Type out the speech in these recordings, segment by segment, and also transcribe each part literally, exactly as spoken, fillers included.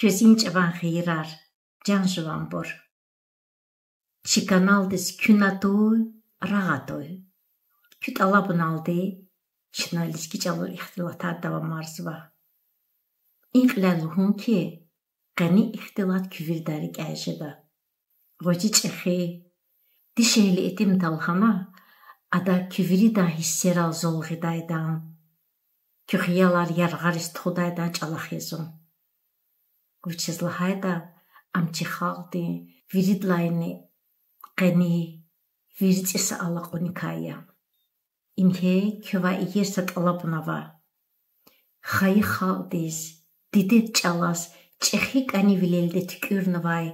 Квез и чӀаван хийирар, чан жуванбур. Чи каналдиз куьн атуй, рагъ атуй. Куь тӀалабуналди чна лезги чӀалал ихтилатар давамарзава. И кьиляй лугьун хьи, къени ихтилат куь виридан рикӀяй жеда. Гъвечӏи чӏехи, дишегьли итим талгьана, ада куь виридан гьиссерал зул гъидайдан, куь хиялар яргъариз тухудайдан чӏалахъ я зун. Вучиз лагьайтӏа ам чи халкьдин виридалайни къени, верцӏи са алакьуникай я. Ингье квевай иер са тӏалабуна ава. Хайи халкьдиз, дидед чӏалаз чӏехи кӏанивилелди туькӏуьрнавай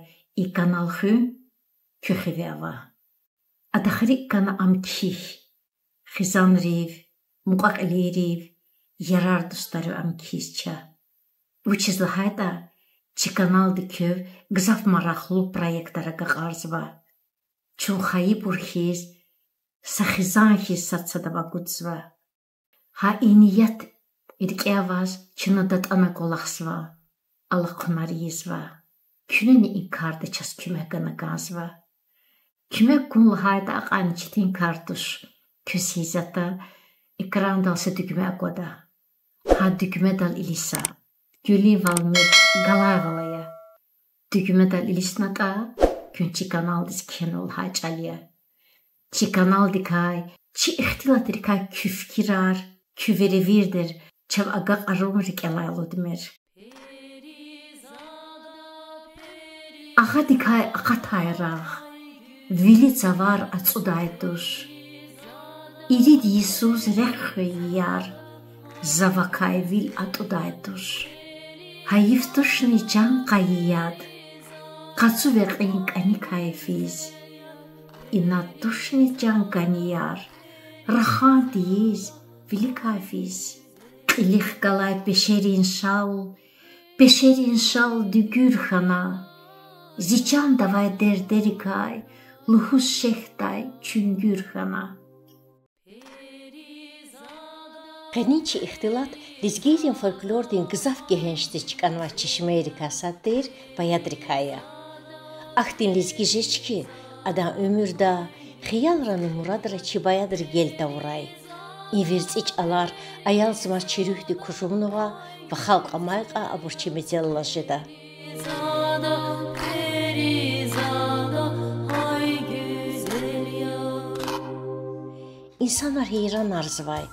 и канал хуьн куь хиве ава. Адахъ рикӏ гана ам кхьихь, хизанрив, мукьва-кьилийрив, ярар-дустарив ам кхьиз ча. Вучиз лагьайтӏа чи каналди квев гзаф марахлу проектар агакьарзава. Чун хайибур хьиз, са хизан хьиз сад-садав агудзава. Гьа и ният рикӏе аваз чна датӏана кӏвалахзава, алахъунар ийизва. Куьнени и карда чаз куьмек гана кӏанзава. Куьмек гун лагьайтӏа акьван четин кар туш. Квез гьиз ятӏа, экрандал са дуьгме аквада. Гьа дуьгмедал илиса. Гуьлуьнвал мет галайвал ая. Дуьгмедал илиснатӏа, куьн чи каналдиз кхьенва лагьай чӏал я. Чи каналдикай, чи ихтилатрикай куь фикирар, куь веревирдер чав агакьарун рикӏелай алудмир. Агъадикай акъатай рагъ вили цавар ацӏудай туш. Ирид йисуз рехъ хвейи яр за вакай вил атӏудай туш. Гьайиф тушни чан къайи яд, къацу векьин кӏаникай физ. Инад тушни чан кӏани яр, рахан тийиз виликай физ. Кьилихъ галай пешерин шал, пешерин шал дуьгуьр хьана, зи чанда авай дердерикай лугьуз шехьдай чуьнгуьр хьана. Къенин чи ихтилат лезгийрин фольклордин гзаф гегьеншдиз чкӏанвай чешмейрикай сад тир баядрикай я. Ахьтин лезги жеч хьи, адан уьмуьрда, хиялрани мурадра чи баядри гел тавурай. И верцӏи чӏалар аялзамаз чи руьгьдик кужумнава ва халкь амай кьван абур чи мецел алаз жеда. Инсанар гьейранарзавай,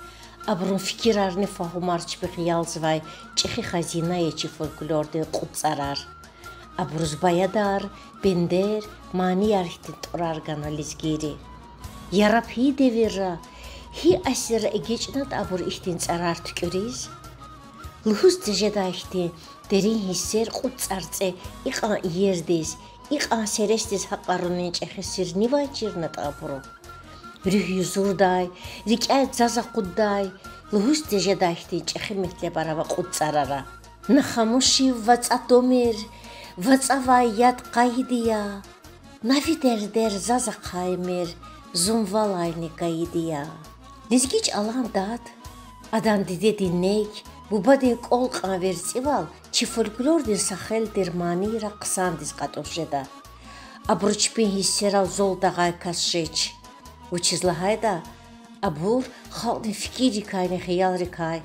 абурун фикирарни фагьумар чпихъ ялзавай чӏехи хазина я чи фольклордин кьуд цӏарар. Абуруз баядар, бендер, манияр хьтин тӏварар гана лезгийри. Яраб гьи девирра, гьи асирра эгечӏнатӏа абур ихьтин цӏарар туькӏуьриз? Лугьуз тежедай хьтин дерин гьиссер кьуд цӏарцӏе икьван иердиз, икьван сересдиз гьакьарунин чӏехи сирнивай чирнатӏа абуру? Руьгь юзурдай, рикӏяй заз акъуддай, лугьуз тежедай хьтин чӏехи метлебар ава кьуд цӏарара. На хамушив вацӏа тумир, вацӏавай яд къайиди я, на ви дердер заз ахъаймир, зун валайни кайиди я. Лезги чӏалан дад, адан дидедин нек, бубадин кӏвал кьван верцӏивал чи фольклордин са хел тир манийра хъсандиз кьатӏуз жеда. Абуру чпин гьиссерал зул тагъай кас жеч. Вучиз лагьайтӏа абур халкьдин фикиррикайни хиялрикай,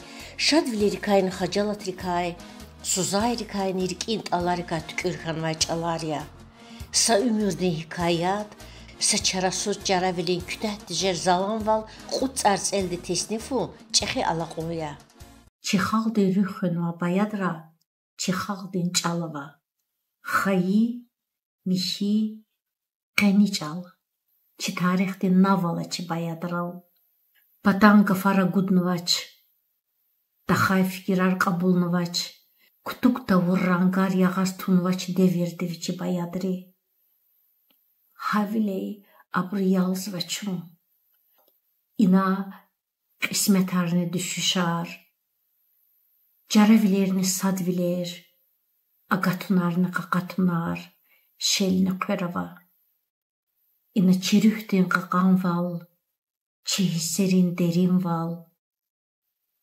шадвилерикайни хажалатрикай, сузайрикайни рикӏин тӏаларикай туькӏуьр хьанвай чӏалар я. Са уьмуьрдин гьикаят, са чарасуз чаравилин куьтягь тежер заланвал кьуд цӏарцӏелди теснифун чӏехи алакьун я. Чи халкьдин руьгь хвенвай баядра чи халкьдин чӏал ава. Хайи, михьи, къени чӏал. Чи тарихдин нав ала чи баядрал. Патан гафар агуднавач, тахай фикирар кьабулнавач, кутуг тавур рангар ягъаз тунвач девирдив чи баядри. Гьавиляй абуру ялзава чун. Ина кьисметарни дуьшуьшар, чаравилерни садвилер, агатунарни къакъатунар, шелни хъвер ава. Ина чи руьгьдин кьакьанвал, чи гьиссерин деринвал,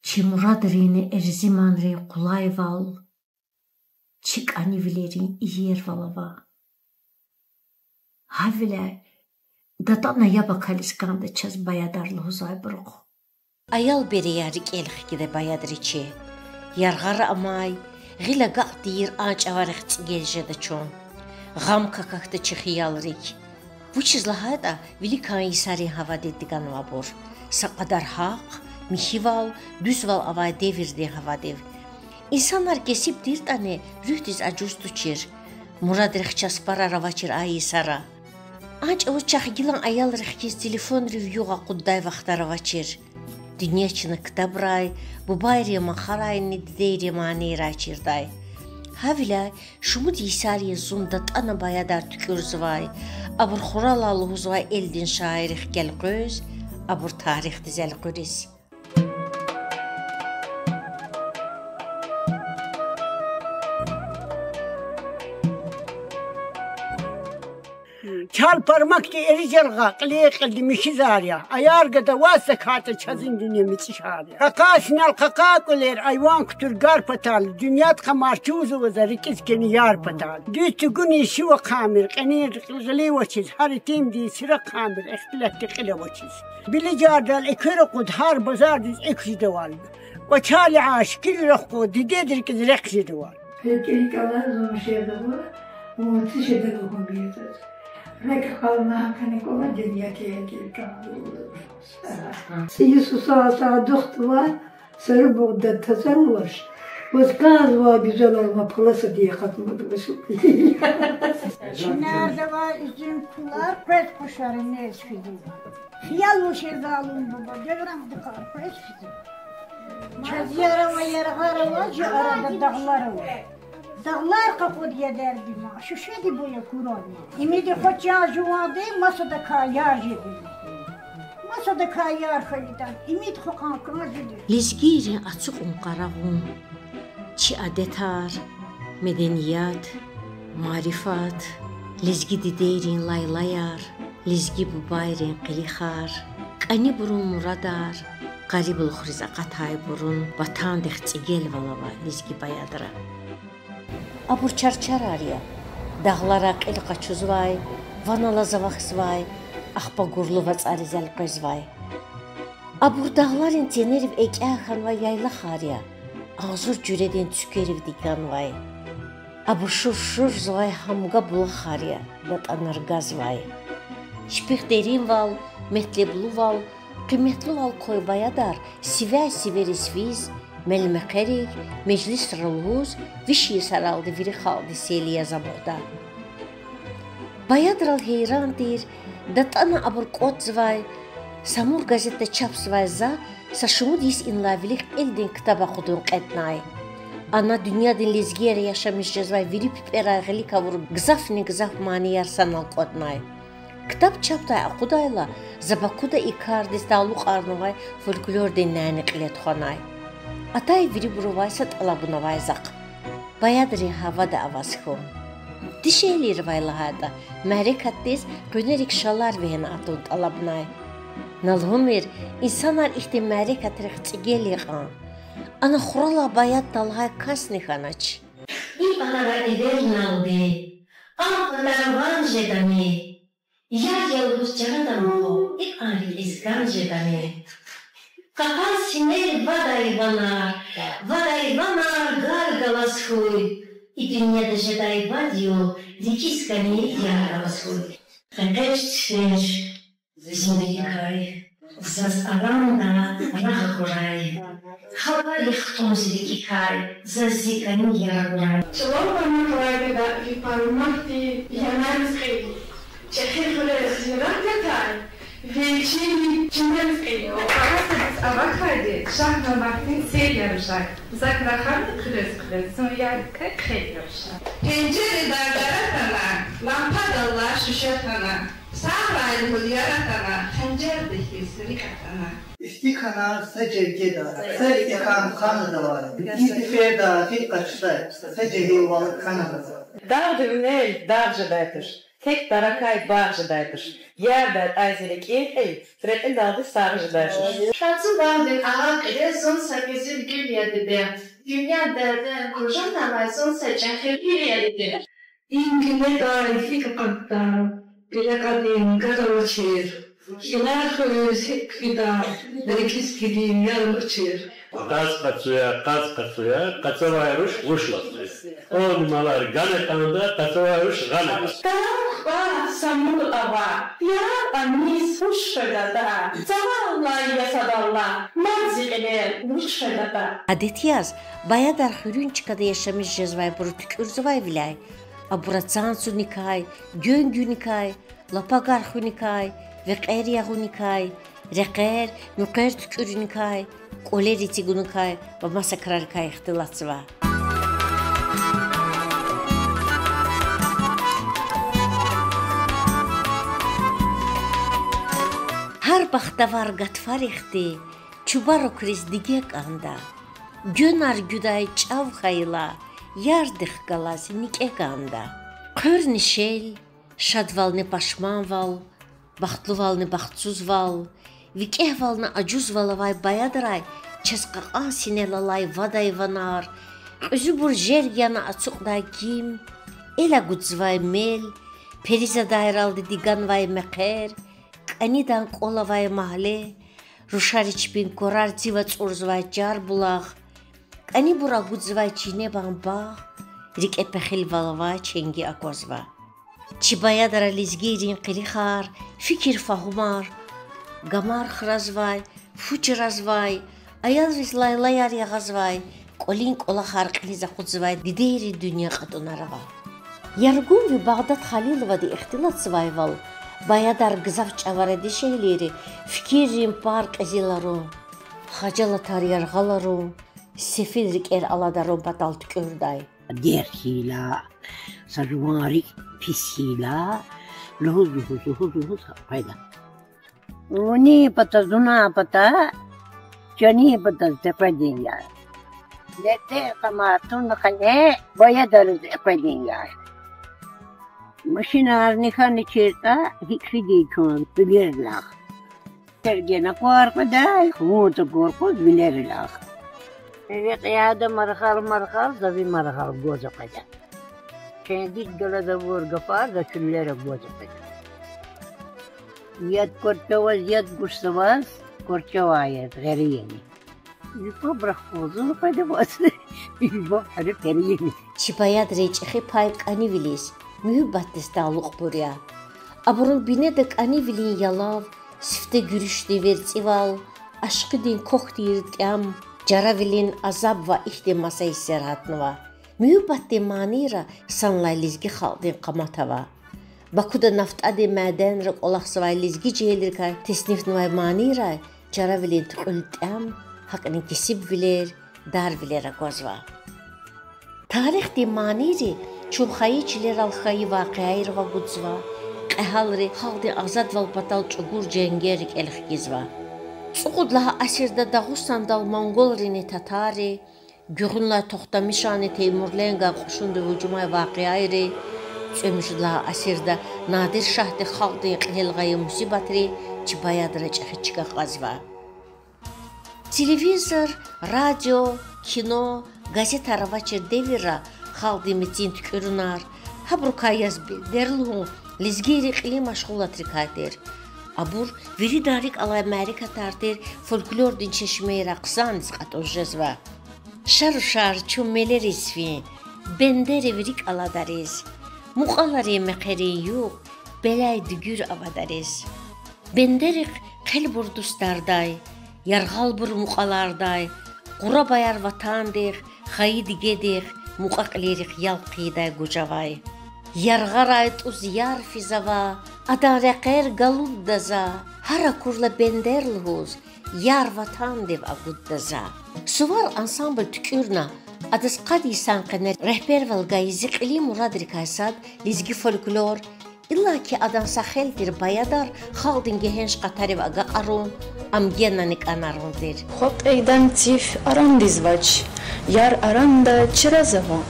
чи мурадринни эрзиманрин къулайвал, чи кӀанивилерин иервал ава. Гьавиляй датӀана яб акализ кӀанда чаз Баядар лугьузвайбурухъ. Аял береяр рикӀел хкида Баядричи. Яргъара амай, гъил агакь тийир а чӀаварихъ цӀигел жеда чун. Гъам какахьда чи хиялрик. Вучиз лагьайтӀа виликан йисарин гьавадиз диганва абур. Са кьадар гьахъ, михьивал, дуьзвал авай девирдин гьавадив. Инсанар кесиб тиртӀани, руьгьдиз ажуз тушир. Мурадрихъ часпарар авачир а йисара. А чӀавуз чахъ гилан аялрихъ хьиз телефонрив югъ акъуддай вахтар авачир. Дуьнья чна ктабрай, бубайрин махарайни дидейрин манийрай чирдай. Гьавиляй шумуд йисар я зун датӀана Баядар туькӀуьрзавай, абур хуралай лугьузвай элдин шаиррихъ гелкъвез, абур тарихдиз элкъуьриз. Чал пармакди эрижалгъа кьиле-кьилди михьизар я. Аяр гада ваз закатда чаз и дуьнья мицӀишар я. Къакъа синел къакъа кӀвалер, айван кутур гар патал, дуьньядихъ амай чузава за рикӀиз кӀани яр патал. Дуьз тугунин шив ахъамир, кьенин гъилив авачиз, гьар итимдин сир ахъамир, ихтилатдин кьил авачиз. Билижардал эквер акъуд, гьар базардиз экв жедайвал. КӀвачерин шикил рахкъуд, дидед рикӀиз рехъ жедайвал. ГьикӀ рикӀ алай зун шеда гур, вун ци шеда лугьун бейзаз. РекӀ акъална гьакӀани кӀвале дуьнья кӀел кӀел кӀан. ЦӀийи суса садухтавай, сару бугъда таза авач, ваз кӀанзавай гуьзелар ва паласади акъатмадвач. Чинарда авай уьзуьм кулар къвез къушари нез физва. Хиял вучиз алун буба, девран дикъар къвез физва. Чаз яр ава, яргъар ава, чи арада дагълар ава. Дагълар къакъуд я дердима, шуьшеди буя курарма. Имиди хва чан жуванди масадакай яр жеди. Масадакай яр хьайитӀа, имид хва кӀан жеди. Лезгийрин ацукьун къарагъун, чи адетар, меденият, марифат, лезги дидейрин лайлаяр, лезги бубайрин къилихар, кӀанибурун мурадар, къариблухриз акъатайбурун ватандихъ цӀигелвал ава лезги Баядра. Абур чарчарар я, дагъларай кьил къачузвай, ван алаз авахьзавай, ахпа гурлу вацӀариз элкъвезвай. Абур дагъларин ценерив экӀя хьанвай яйлахар я, агъзур жуьредин цуькверив диганвай. Абур шур-шурзавай гьамга булахар я, датӀана ргазвай. Чпихъ деринвал, метлеблувал, къиметлувал квай Баядар сивяй-сивериз физ, мел-мехъерик, межлисра лугьуз, виш йисаралди вири халкьдиз сейли яз амукьда. Баядрал гьейран тир, датӀана абур кӀватӀзавай, Самур газетда чапзавай за са шумуд йис инлай вилик кьилдин ктаб акъудун кьетӀнай. Ана дуьньядин лезгияр яшамиш жезвай вири пипӀерай гъилик авур гзафни-гзаф манияр санал кӀватӀнай. Ктаб чапдай акъудайла, за Бакуда и кардиз талукьарнавай фольклордин няни кьиле тухванай. Атай вирибурувай са тӀалабун авай захъ: Баядрин гьавада аваз хьун. Дишегьлийривай лагьайтӀа, мярекатдиз къуьнерик шалар вегьена атун тӀалабнай. На лугьумир, инсанар ихьтин мярекатрихъ цӀигел я кьван. Ана хуралай баяддал лагьай касни хьанач. И патара эверналди, а патара ван жедани? Яд я лугьуз чара тамахо, икьван рикӀиз ган жедани? Къакъан синел вад айванар, вад айванар гар галаз хьуй, и дуьньяда жедай вад югъ рикӀиз кӀани яр галаз хьуй. КъекъечӀ цифер зун рикӀикай, заз аламда рагъ акурай. Гьавайрихъ хтун зи рикӀикай, заз зи кӀани яр акурай. ЧӀулав пармакьрай гада ви пармакьди янариз кьил, чӀехи хуьрез яракь ятай, вичин чуьнуьриз кьил. Паласадиз авахьайди Шагьнаматдин сел ярушай, зак рахана хъуьрез-хъуьрез, зун яракай хъел ярушай. Пенжердилай гар атана, лампадалай шуьше атана, сагърай лугьуз яр атана, ханжарди хьиз рикӀ атана. Ихьтин кана са жергеда, са рикӀикай ханадавай, и сеферда гъил къачудай са жегьилвал хьанадавай. Дагъдин винел дагъ жедай туш. Тек таракай багъ жедай туш, яр датӀай зи рикӀин кьил, рекьидалди сагъ жедай туш. Шацу валдин агъа кьиле зун са кьезил гуьл я, диде. Дуьнья дердер кужун авай зун са чӀехи пил я, диде. Им гуьле тӀай гьикӀ акъатда, гуьле кьадин гад авачир. Гилер хуьруьз гьикӀ фида, рикӀиз килиг яр авачир. Къаз къацу я, къаз къацу я, къацавай руш вуч лацу я. Къвални малар гана кӀанда, къацавай руш гъана. Тар кпӀар самур ава, яр аниз хуш хведатӀа, цаваллай я садалла, мад зи кьилел вуч хведатӀа. Адет яз, баядар хуьруьн чкада яшамиш жезвайбуру туькӀуьрзавайвиляй, абур ацан цуникай, гуьнгуьникай, лапагар хуьникай, векьер ягъуникай, рекьер, муькъвер туькӀуьрникай, кӀвалер эцигуникай ва маса крарикай ихтилатзава. Гьар бахтавар гатфарихъди чубарукриз диге кӀанда. Гуьнар гуьдай чӀав хьайила, ярдихъ галаз никӀе кӀанда. Хъуьрни шел, шадвални пашманвал, бахтлувални бахтсузвал, викӀегьвални ажузвал авай баядрай чаз кьакьан синел алай вад айванар, кьуьзуьбур жерг яна ацукьдай ким, эл агудзавай мел, перизадайралди диганвай мехъер, кӀанидан кӀвал авай магьле, рушари чпин кварар цив ацӀурзавай чар булах, кӀанибур агудзавай чинебан багъ, рикӀе пехилвал авай ченги аквазва. Чи баядра лезгийрин къилихар, фикир-фагьумар, гамар хразвай, фу чразвай, аялриз лайлаяр ягъазвай, кӀвалин кӀвалахар кьилиз акъудзавай дидейрин дуьнья кьатӀунар ава. Яргунви Багъдад Халиловади ихтилатзавайвал, баядар гзаф чӀавара дишегьлийри фикиррин пар кьезиларун, хажалатар яргъаларун, сефил рикӀер аладарун патал туькӀуьрдай. Дерт хьайила, са жуван рикӀ пис хьайила, лугьуз, лугьуз, лугьуз, лугьуз къведа. Вунин пата, зунин пата, чанин патаз текъведин я. Лезги къамар туна къене баядариз экъведин я. Машинарни хьана чиртӀа, гьикӀ фиди чун вилерилай. Тергена квар къведай, вун тагур къваз вилерилай. Векьяда маргъал-маргъал, за ви маргъал гваз къведа. Чендик галаз авур гафар за чуьллера гваз къведа. Яд кварчаваз, яд гушзаваз, кварчавай яз гъери яни. Любовь рахкъузун къведа ваз. Любовь гьари къери яни. Чи баядрин чӀехи пай кӀанивилиз, муьгьуьббатдиз талукьбур я. Абурун бинеда кӀанивилин ялав, сифте гуьруьшдин верцӀивал, ашкъидин квахьдин иртӀям, чаравилин азаб ва ихьтин маса гьиссер гьатнава. Муьгьуьббатдин манийра санлай лезги халкьдин къамат ава. Бакуда нафтӀадин мяденра кӀвалахзавай лезги жегьилрикай теснифнавай манийрай чаравилин туькьуьл тӀям, гьакӀни кесибвилер, дарвилер аквазва. Тарихдин манийри чун хайи чилерал хьайи вакъиайрив агудзава, кьегьалри халкьдин азадвал патал чӀугур женгер рикӀел хкизва. ЦӀукьуд лагьай асирда Дагъустандал монголрини татарри, гуьгъуьнлай Тохтамишанни Теймурленган кьушунрив гьужумай вакъиайри, цӀемуьжуьд лагьай асирда Надир шагьди халкьдин кьилел гъайи мусибатри чи баядра чӀехи чка кьазва. Телевизор, радио, кино, газетар авачир девирра халкьдин мецин туькӀуьрунар, гьабурукай яз бендер лугьун, лезгийрин кьилин машгъулатрикай тир. Абур виридан рикӀ алай мярекатар тир, фольклордин чешмейрай хъсандиз кьатӀун жезва. Ша, рушар, чун мелериз фин, бендерив рикӀ аладариз, мукьваларин мехъерин югъ, беляй дуьгуьр авадариз. Бендерихъ хъелбур дустардай, яргъалбур мукьвалардай, къурабаяр ватандихъ, хайи дигедихъ, мукьва-кьилийрихъ ял хъийидай гуж авай. Яргъарай тӀуз яр физава, адан рекьер галудда за, гьар акурла бендер лугьуз, яр ватандив агудда за. Сувар ансамбль туькӀуьрна, адаз къад йисан къене регьбервал гайи зи кьилин мурадрикай сад лезги фольклор, иллаки адан са хел тир баядар халкьдин гегьенш къатарив агакьарун, ам генани кӀанарун тир. Хва кьейидан циф арандиз вач, яр аранда чра за вун,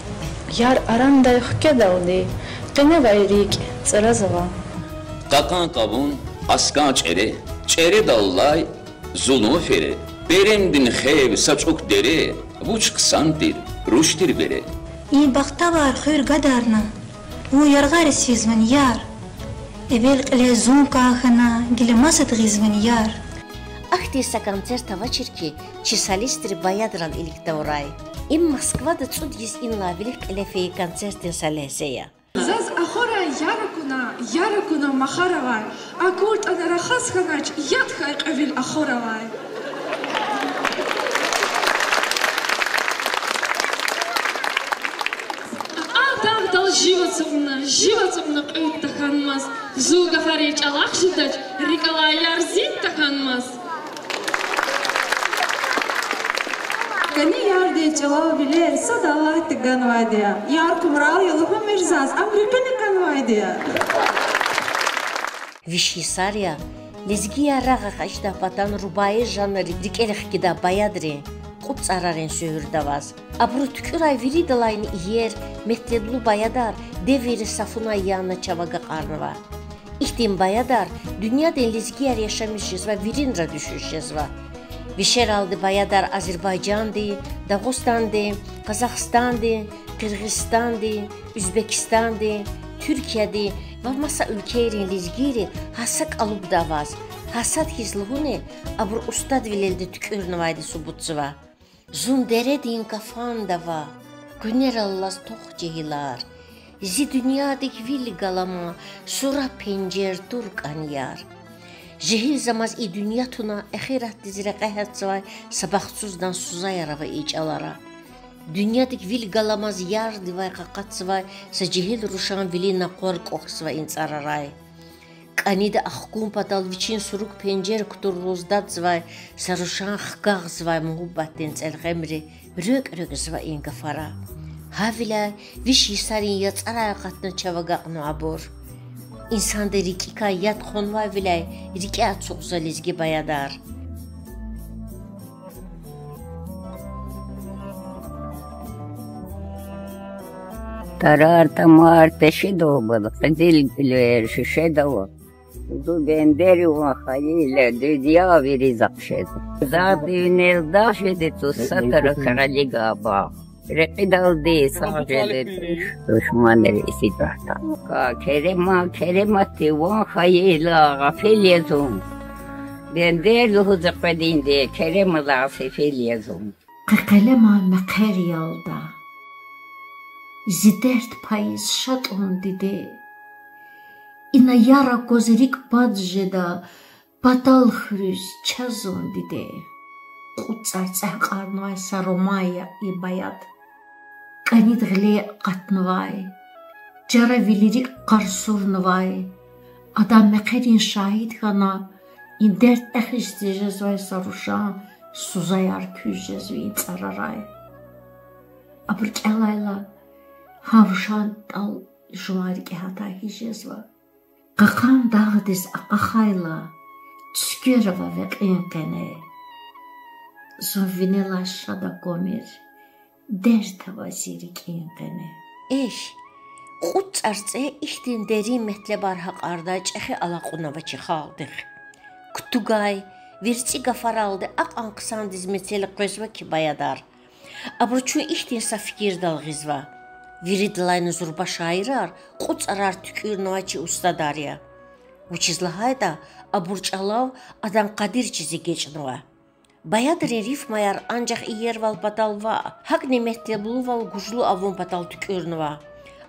яр арандай хкведалди, Къене авай рикӀ цӀаразава. Кьакьан къавун, аскӀан чӀере, чӀередал алай зулун фере, перендин хев са чӀук дере, вуч хъсан тир, руш тир бере. И бахтавар хуьр гадарна, вун яргъариз физвани, яр? Эвел кьиле зун кӀан хьана, гила масад гъизвани, яр? Ахьтин са концерт авачир хьи, чи солистри Баядрал илик тавурай. Им Москвада цӀуд йис инлай вилик кьиле фейи концертдин са легьзе я. Заз ахварай яр акуна, яр акуна махар авай, акуртӀани рахаз хьанач, яд хьайи кьве вил ахвар авай. Кьакьан дагъдал жив ацукьна, жив ацукьна кьуьд тахьанмаз, зул гафарин чӀалахъ жедач, рикӀ алай яр зин тахьанмаз. КӀани ярдиз чӀалал вилер сад алатда ганвайди я. Яр кумрал я лугьумир заз, ам рикӀини кӀанвайди я. Виш йисар я лезгияр рагъ экъечӀдай патан рубаи жанр рикӀел хкидай Баядрин кьуд цӀарарин суьгьуьрда аваз. Абуру туькӀуьрай виридалайни иер, метлеблу баядар девирри са фунай яна чав агакьарнава. Ихьтин баядар дуьньядин лезгияр яшамиш жезвай виринра дуьшуьш жезва. Вишералди баядар Азербайжандин, Дагъустандин, Къазахстандин, Къиргъизстандин, Уьзбекистандин, Туьркиядин ва маса уьлквейрин лезгийри гьа са кӀалубда аваз, гьа сад хьиз лугьуни, абуру устадвилелди туькӀуьрнавайди субутзава. Зун дередин гафанда ава, къуьнерал алаз тох жегьилар. Зи дуьньядик вил галама, сура пенжер тур кӀан, яр. Жегьилзамаз и дуьнья туна, эхиратдиз рекье гьатзавай са бахтсуздан сузаяр ава и чӀалара. Дуьньядик вил галамаз ярдивай къакъатзавай са жегьил рушан вилин накъвар кӀвахьзава и цӀарарай. КӀанида ахкун патал вичин сурук пенжер кутур лугьуз дадзавай са рушан хкагъзавай муьгьуьббатдин цӀелгъемри рекӀв-рекӀвзава и гафара. Гьавиляй виш йисарин яцӀарай акъатна чав агакьнава абур. Инсандин рикӀикай яд хъванвайвиляй рикӀе ацукьзава лезги баядар. Тарар-тамар пешедалбур, къизилвилер шуьшедалбур. Зун бендервал хайила дуьнья вириз ахъшезва. Дагъдин винел дагъ жеди туш, са тарак гъилигай багъ. Рекьидалди сагъ жеди туш, душманри исидатда. Ка Керема, Керема, ти ван хайила гъафил я зун. Бендер лугьуз къвединди, Керемалай сефил я зун. Къекъелема мехъер ялда, зи дерт пайиз ша тӀун, диде. Ина яр акваз рикӀ бад жеда, патал хуьруьз чаз зун, диде. Кьуд цӀарцӀе гьакьарнавай са роман я и баяд. КӀанид гъиле акъатнавай, чара вилерик къарсурнавай, адан мехъерин шагьид хьана, и дерт эхиз тежезвай са рушан сузаяр куьз жезва и цӀарарай. Абур кӀелайла, гьа рушан тӀал жуван рикӀе гьатай хьиз жезва. Кьакьан дагъдиз акьахайла, цуькверава векьин къене. Зун винелай шад аквамир, дерт ава зи рикӀин къене. Эхь, кьуд цӀарцӀе ихьтин дерин метлебар гьакьардай чӀехи алакьун ава чи халкьдихъ. Кутугай, верцӀи гафаралди акьван хъсандиз мецел къвезва хьи баядар. Абуру чун ихьтин са фикирдал гъизва. Виридалайни зурба шаирар кьуд цӀарар туькӀуьрнавай чи устадар я. Вучиз лагьайтӀа абур чӀалав адан къадир чиз эгечӀнава. Баядрин рифмаяр анжах иервал патал ваъ, гьакӀни метлеблувал гужлу авун патал туькӀуьрнава.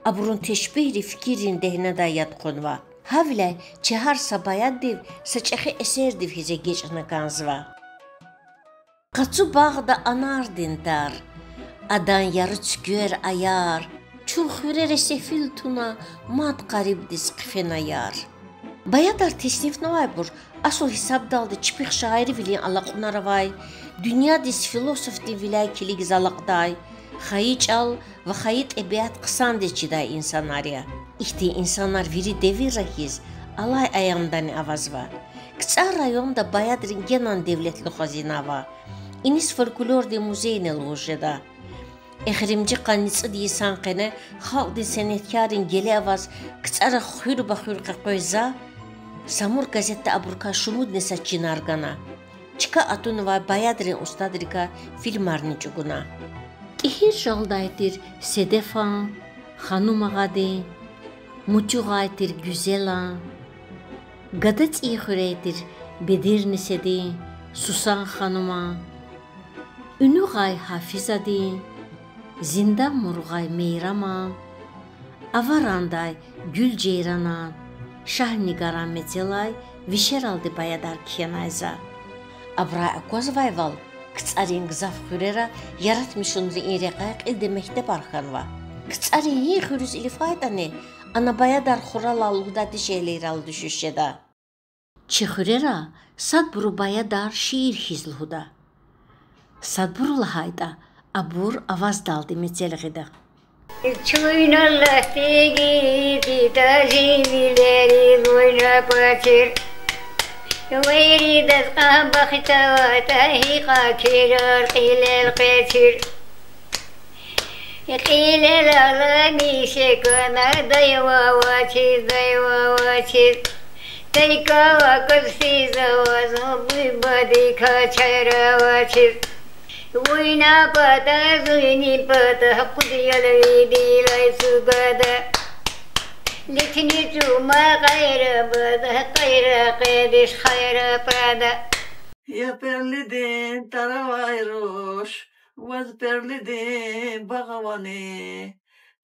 Абурун тешпигьри фикиррин дегьнедай яд кьунва. Гьавиляй чи гьар са баяддив са чӀехи эсердив хьиз эгечӀна кӀанзава. Къацу багъда анардин тар, адан яру цуьквер аяр, чун хуьрера сефил туна, мад къарибдиз хъфена яр. Баядар теснифнавайбур, асул гьисабдалди, чпихъ шаирвилин алакьунар авай, дуьньядиз философдин виляй килигиз алакьдай, хайи чӀал ва хайи тӀебиат хъсандиз чидай инсанар я. Ихьтин инсанар вири девирра хьиз алай аямдани авазва. КцӀар районда баядрин генани девлетлу хазина ава. Иниз фольклордин музейни лугьуз жеда. Эхиримжи къанни цӀуд йисан къене халкьдин сенеткаррин геле аваз КцӀара хуьр-бахуьр къекъвей за Самур газетда абурукай шумудни са чинар гана. Чка атунвай баядрин устадрикай фильмарни чӀугуна. ТӀигьиржалдай тир Седефан, Ханум агъадин, МучӀугъай тир Гуьзелан, Гада ЦӀийи хуьряй тир Бедирнеседин, Сусан Хануман, Уьнуьгъай Гьафизадин, Зиндан Мургъай Мейраман, Аварандай Гуьлжейранан, Шагьнигаран мецелай вишералди баядар кхьенай за. Абурай аквазвайвал, КцӀарин гзаф хуьрера яратмишунрин и рекьяй кьилди мектебар хьанва. КцӀарин гьи хуьруьз илифайтӀани, ана баядар хуралай лугьудай дишегьлийрал дуьшуьш жеда. Чи хуьрера садбуру баядар шиир хьиз лугьуда. Садбуру лагьайтӀа, абур аваздалди мецел гъида. Чуьнал латиги дида живилериз вуйна патир. Вайридаз къан бахтаватӀа гьикьван кирар кьилел къецир. Кьилел алани секуна дайва авачиз, дайва авачиз. Тайкава кваз физава зун буй бадикай чара авачиз. Вуйна пата, зуьнни пата, къуд ял виридалай цугвада. Литни чӀума къайра бада, къайра къведиз хайра пада. Я перлидин таравай руш, ваз перлидин багъ авани?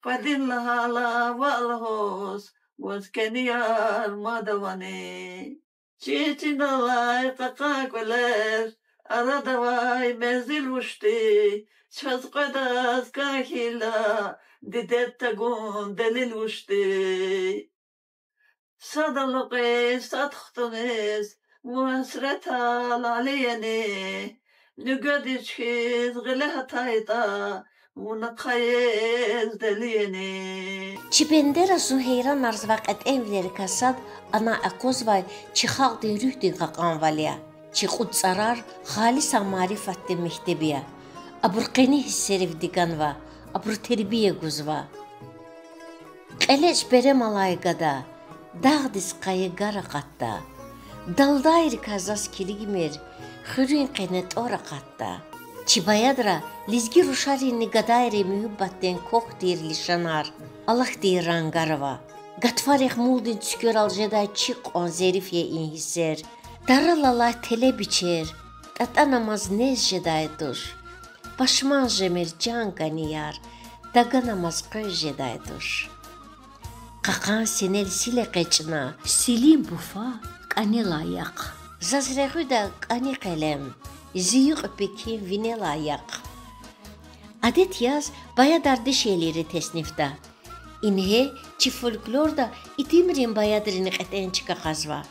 Къведин лагьайла ваъ лугьуз, ваз кӀанияр мад авани? Чин-чиналай кьакьан кӀвалер, арадавай мензил вучди, чаз къведаз кӀан хьайила, дидед тагун делил вучди? Сад алукьиз, сад хтуниз вун гьасретал алияни? Нуьгведиз хьиз гъиле гьатайтӀа, вун ахъайиз делияни? Чи бендера зун гьейранарзавай кьетӀенвилерикай сад анай акъвазвай чи халкьдин руьгьдин кьакьанвал я. Чи кьуд цӀарар халисан марифатдин мектеб я. Абур къени гьиссеривди ганва, абуру тербия гузва. Кьелечӏ берем алай гада дагъдиз къайи гар акъатда. Далдайрикай заз килигмир, хуьруьн къене тӏвар акъатда. Чи баядра лезги рушаринни гадайрин муьгьуьббатдин квахь тир лишанар, алахьдин рангар ава. Гатфарихъ мулдин цуькверал жедай чи кьван зериф я и гьиссер. Тарал алай телебичер тӏатӏанамаз нез жедай туш. Пашман жемир чан кӏанияр, таганамаз къвез жедай туш. Кьакьан синел сил экъечӏна, силин буфа кӏанелай яхъ. Заз регъуьда кӏани къелем, зи юкь пекин винелай яхъ. Адет яз баядар дишегьлийри теснифда. Ингье чи фольклорда итимрин баядрини кьетӏен чка кьазва.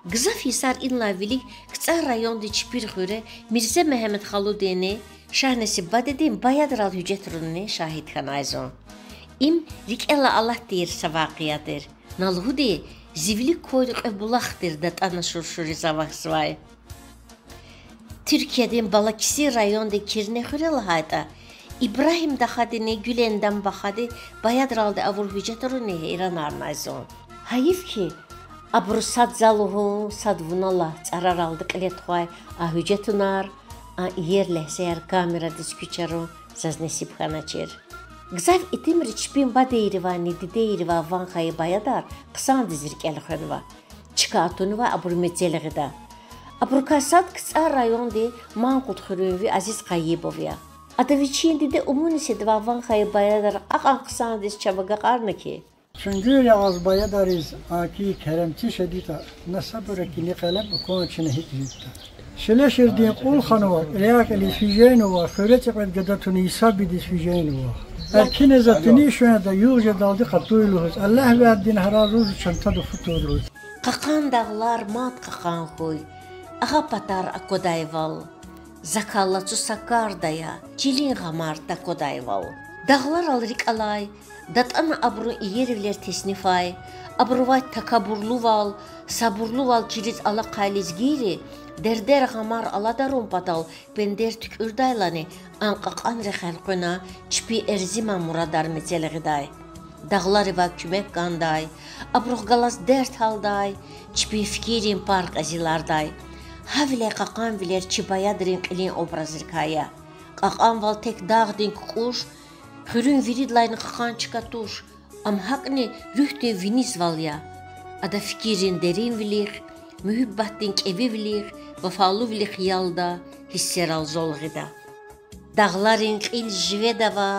Гзаф йисар инлай вилик КцӀар районди Чпир хуьре Мирзе Мегьамед халудинни Шагьнесиб бадедин баядрал гьуьжетрунни шагьид хьанай зун. Им рикӏелай алат тийир са вакъиа тир. На лугьуди, зи вилик квайди кьве булах тир датӏана шуршуриз авахьзавай. Туьркиядин Балакесир районди Кирне хуьре лагьайтӏа, Ибрагьим дахадини Гуьлендам бахади баядралди авур гьуьжетруни гьейранарнай зун. Гьайиф хьи, абуру сад за лугьун, сад вуна лагь цӏараралди кьиле тухвай а гьуьжетунар, а иер легьзеяр камерадиз куьчарун заз несиб хьаначир. Гзаф итимри чпин бадейривайни дидейривай ван хьайи баядар хъсандиз рикӏел хвенва. Чка атунвай абуру мецел гъида. Абурукай сад КцӀар районди Манкъулидхуьруьнви Азиз Къайибов я. Ада вичин диде Умунисидивай ван хьайи баядар акьван хъсандиз чав агакьарна хьи, Чуьнгуьр ягъаз баядариз аки керемци шедитӏа, на сабур акини къелеп акун чна гьикӏ жедатӏа. Шелеширдин кьул ханва, кьиляй-кьилиз фиженва, хуьре цӏикьвед гада туна гьисабдиз фиженва. Эркине за тунишвенда югъ жедалди къатуй лугьуз, Аллагь вяддин гьараз лугьуз чантада футур лугьуз. Кьакьан дагълар мад кьакьан хьуй, агъа патар аквадайвал. Закай лацу са карда я, чилин гъамар таквадайвал. Дагъларал рикӀ алай, датӀана абурун иервилер теснифай, абурувай такабурлувал, сабурлувал чириз алахъай лезгийри дердер-гъамар аладарун патал пендер туькӀуьрдайлани, ан кьакьанрихъ элкъвена, чпин эрзиман мурадар мецел гъидай. Дагъларивай куьмек кӀандай, абурухъ галаз дерт гьалдай, чпин фикиррин пар кьезилардай. Гьавиляй кьакьанвилер чи баядрин кьилин образрикай я. Кьакьанвал тек дагъдин кукӀуш, хуьруьн виридалайни кьакьан чка туш, ам гьакӀни руьгьдин винизвал я. Ада фикиррин деринвилихъ, муьгьуьббатдин кӀевивилихъ, вафалувилихъ ялда, гьиссерал зол гъида. Дагъларин кьил живеда ава,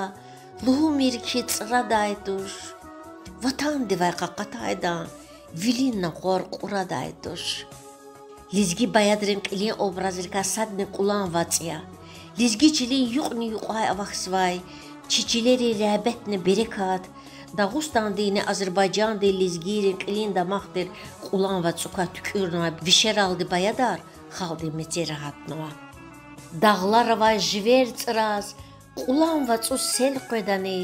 лугьумир хьи цӀрадай туш. Ватандивай къакъатайдан вилин накъвар кьурадай туш. Лезги баядрин кьилин образрикай садни Кьулан вацӀ я. Лезги чилин юкьни-юкьвай авахьзавай, чи чилерин регьбетни берекат, Дагъустандинни Азербайжандин лезгийрин кьилин дамах тир Кьулан вацӀукай туькӀуьрнавай вишералди баядар халкьдин мецера гьатнава. Дагълар авай живер цӀраз Кьулан вацӀуз сел къведани,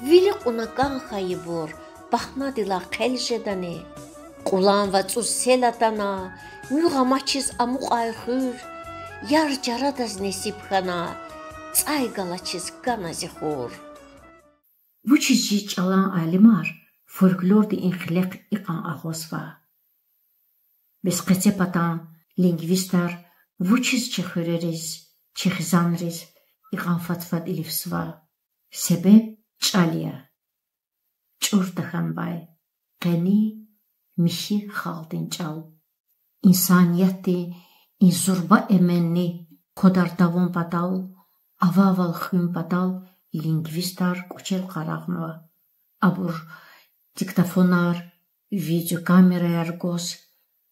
вили кьуна кӀан хьайибур пагьнадилай хъел жедани? Кьулан вацӀуз сел атана, муьгъ амачиз амукьай хуьр, яр чарадаз несиб хьана, цӀай галачиз кана зи хур. Вучиз чи чӀалан алимар фольклордин и хъилекъ икьван агъузва? Бес къецепатан лингвистар вучиз чи хуьрериз, чи хизанриз икьван фад-фад илифзава? Себеб чӀал я. ЧӀур тахьанвай, къени, михьи халкьдин чӀал. Инсаниятдин и зурба эменни квадар тавун патал, авайвал хуьн патал лингвистар кӀвачел къарагънава. Абур диктофонар, видеокамераяр гваз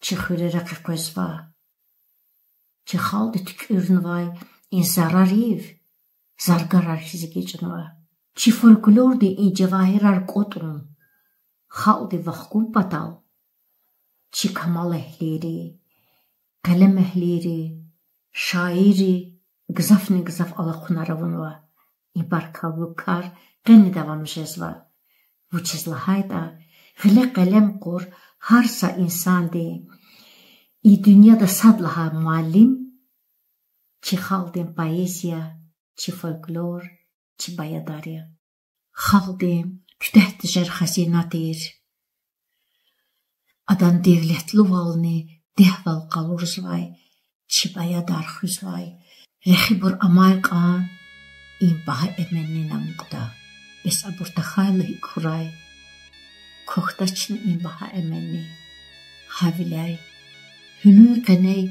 чи хуьрера къекъвезва. Чи халкьди туькӀуьрнавай и зарарив заргарар хьиз эгечӀнава. Чи фольклордин и жавагьирар кӀватӀун, халкьдив вахкун патал чи камалэгьлийри, къелемэгьлийри, шаирри гзафни-гзаф алахъунар авунва. И баркаллу кар къени давам жезва. Вучиз лагьайтӀа гъиле къелем кьур гьар са инсанди и дуьньяда сад лагьай муаллим чи халкьдин поэзия, чи фольклор, чи баядар я. Халкьдин куьтягь тежер хазина тир, адан девлетлувални дегьвал къалурзавай чи баядар хуьзвай. Рехибур амай кьван и багьа эменни амукьда. Бес абур тахьайла гьикӀ хьурай? Квахьдачни и багьа эменни. Гьавиляй гьуьлуьн къеняй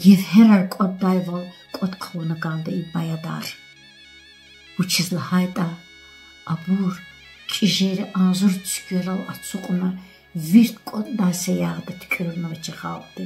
гевгьерар кӀватӀдайвал кӀватӀ хъувуна кӀанда и баядар. Вучиз лагьайтӀа абур чӀижери агъзур цуькверал ацукьна, вирт кӀватӀдай саягъда туькӀуьрнава чи халкьди.